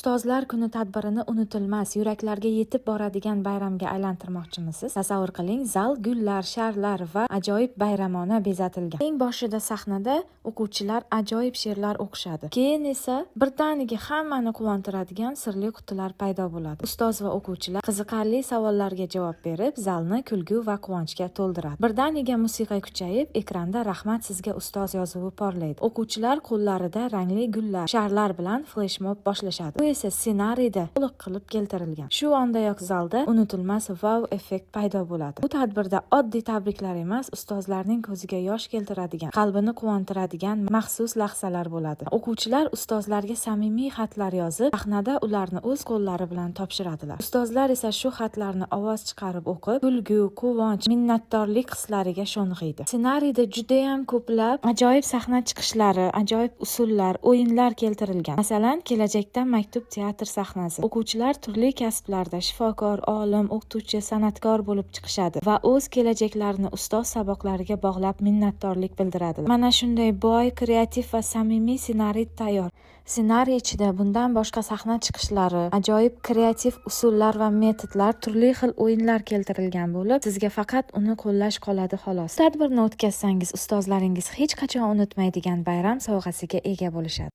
Ustozlar kuni tadbirini unutilmas, yuraklarga yetib boradigan bayramga aylantirmoqchimisiz? Tasavvur qiling, zal gullar, sharlar va ajoyib bayramona bezatilgan. Eng boshida sahnada o'quvchilar ajoyib she'rlar o'qishadi. Keyin esa birdaniga hammani quvontiradigan sirli qutilar paydo bo'ladi. Ustoz va o'quvchilar qiziqarli savollarga javob berib, zalni kulgu va quvonchga to'ldiradi. Birdaniga musiqa kuchayib, ekranda "Rahmat sizga, ustoz" yozuvi porlaydi. O'quvchilar qo'llarida rangli gullar, sharlar bilan fleshmob boshlashadi. Bu esa ssenariyda to'liq qilib keltirilgan. Shu ondayoq zalda unutilmas vau effekt paydo bo'ladi. Bu tadbirda oddiy tabriklar emas, ustozlarning ko'ziga yosh keltiradigan, qalbini quvontiradigan maxsus lahzalar bo'ladi. O'quvchilar ustozlarga samimiy xatlar yozib, sahnada ularni o'z qo'llari bilan topshiradilar. Ustozlar esa shu xatlarni ovoz chiqarib o'qib, kulgu, quvonch, minnatdorlik hislariga sho'ng'iydi. Ssenariyda judayam ko'plab ajoyib sahna chiqishlari, ajoyib usullar, o'yinlar keltirilgan. Masalan, kelajakdan maktub teatr sahnasi. O'quvchilar turli kasblarda shifokor, olim, o'qituvchi, san'atkor bo'lib chiqishadi va o'z kelajaklarini ustoz saboqlariga bog'lab minnatdorlik bildiradilar. Mana shunday boy, kreativ va samimiy ssenariy tayyor. Ssenariy ichida bundan boshqa sahna chiqishlari, ajoyib kreativ usullar va metodlar, turli xil o'yinlar keltirilgan bo'lib, sizga faqat uni qo'llash qoladi, xolos. Tadbirni o'tkazsangiz, ustozlaringiz hech qachon unutmaydigan bayram sovg'asiga ega bo'lishadi.